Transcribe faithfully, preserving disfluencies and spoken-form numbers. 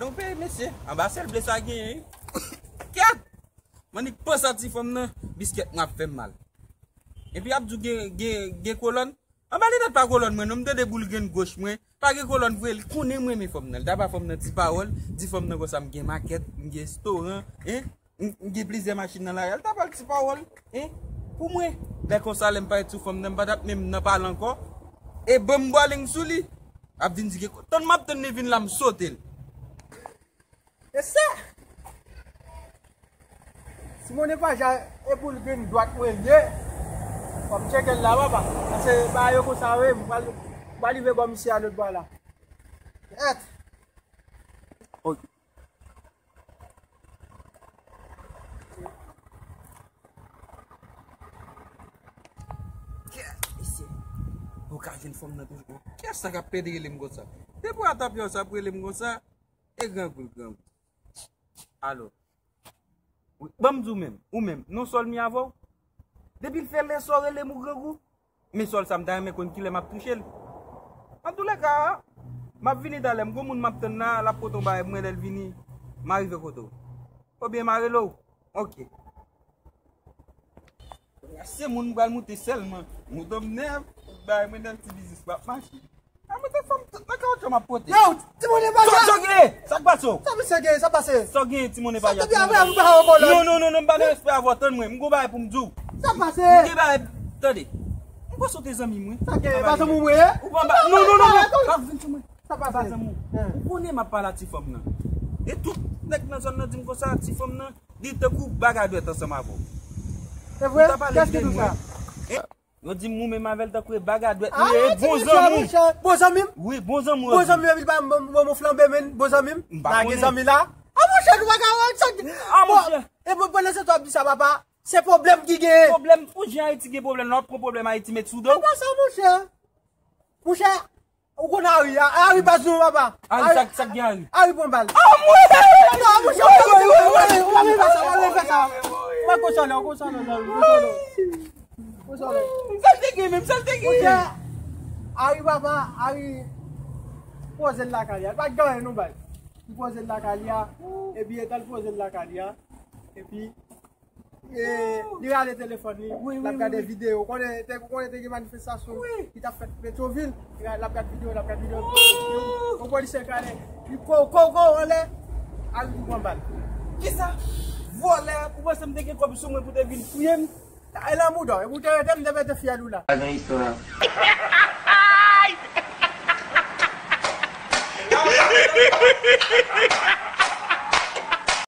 Non, peye, mesye. Anba sèl ble sa genyen, wi. Kèt! Mannik panse a ti fanm nan, biskèt mwen ap fè m mal. Epi ap di w gen, gen, gen kolòn. Anba linèt pa kolòn mwen, non, m tande boul grenn goch mwen. Pa gen kolòn vre, li konnen mwen renmen fanm nan. Li ta ba fanm nan ti pawòl, di fanm nan konsa m gen makèt, m gen restoran, en, m, m gen plizyè machin nan lari a. Li ta ba l ti pawòl, en, pou mwen. Lè konsa, lè m parèt sou fanm nan, m pa t ap menm nan pale ankò. E ban m bòling sou li. Ap vin di gen ko-, tann m ap tann li vin la, m sote l. E sa! Simone Paja e boul grenn dwat mwen l ye. Fò m tcheke l la, papa. Paske bagay yo konsa, wi, m pral, m pral rive bò misye a lòt bò la. Kèt! Ok. Kèt, mesye. Ou ka jwenn fanm nan toujou. Kiyès sa k ap pede rele m konsa? Depi w atapye w sa ap rele m konsa, e grangou l grangou. Alo. Wi, ban m di w menm, ou menm, non sòl mi avè w. Depi l fè lè sa w rele m ou grangou, men sòl sa m ta renmen konn kilè m ap touche l. Antouleka, m ap vini talè, m gon moun m ap tann la, l ap pote yon bagay pou mwen, lè l vini, m a rive kote w. Oubyen m a rele w. Ok. Se moun m pral moute sèlman. Moto m nèf, bagay mwen nèf, ti biznis m ap mache. A mwen te fanm tout nan kawoutchou m ap pote. Yo, ti moun e bagay. Sa, sa gen? Sa k pase w? Sa misye gen? Sa pase? Sa gen, ti moun e bagay? Sa te byen avè avou pa ankò la. Non, non, non, non, m pa gen respè avè w, tann mwen. M gon bagay pou m di w. Sa pase? M gen bagay, tande. M panse w te zanmi mwen. Sa gen? Pa zanmi mwen ye? Ou pa ba-, non, non, non, non. Pa vin sou mwen. Sa pase? Pa zanmi w. Ou konnen m ap pale a ti fanm nan. E tout nèg nan zòn nan di m konsa, ti fanm nan, li tankou bagadwèt ansanm avè w. Se vre? Kiyès ki di w sa? Yo di m ou menm avè l tankou e bagadwèt nou ye, e bon zanmi w. Bon zanmi m? Wi, bon zanmi w. Bon zanmi m, epi l pa ban m flanbe, menn, bon zanmi m. M pa konnen. Lage zanmi la. A monchè, nou pa ka wè sa. A monchè. E bon, pandan se tan w ap di sa, papa, se pwoblèm ki genyen. Pwoblèm, ou jan Ayiti gen pwoblèm la, w ap pran pwoblèm Ayiti met sou do w. Se pa sa, monchè. Monchè, ou konn Ari, a-, Ari baz nou, papa. Ari, sa, sa k gen Ari? Ari pran bal. A mwen! Non, monchè, ou pa vin fè sa, ou pa vin fè sa. Ou pa konsa non, ou konsa non, non, ou konsa non. Ou konsa non. Sa l te gen menm, sa l te gen? Monchè, Ari papa, Ari poze l lakay li a. Li pa t gen anyen non bay. Li poze l lakay li a. Epi etan l poze l lakay li a, epi e, li rale telefòn li, wi, l ap gade videyo. Ou konnen te, ou konnen te gen manifestasyon ki t ap fèt Petyonvil. Li ra-, l ap gade videyo, l ap gade videyo. Yon, yon polisye k rale, li ko, ko, ko, anlè, Ari tou pran bal. Kisa? Vòlè, ou panse m te gen kòb sou mwen pou te vin touye m? E lan mouda, e pou te rete m te mete fyèl ou la. Pa gen istwa.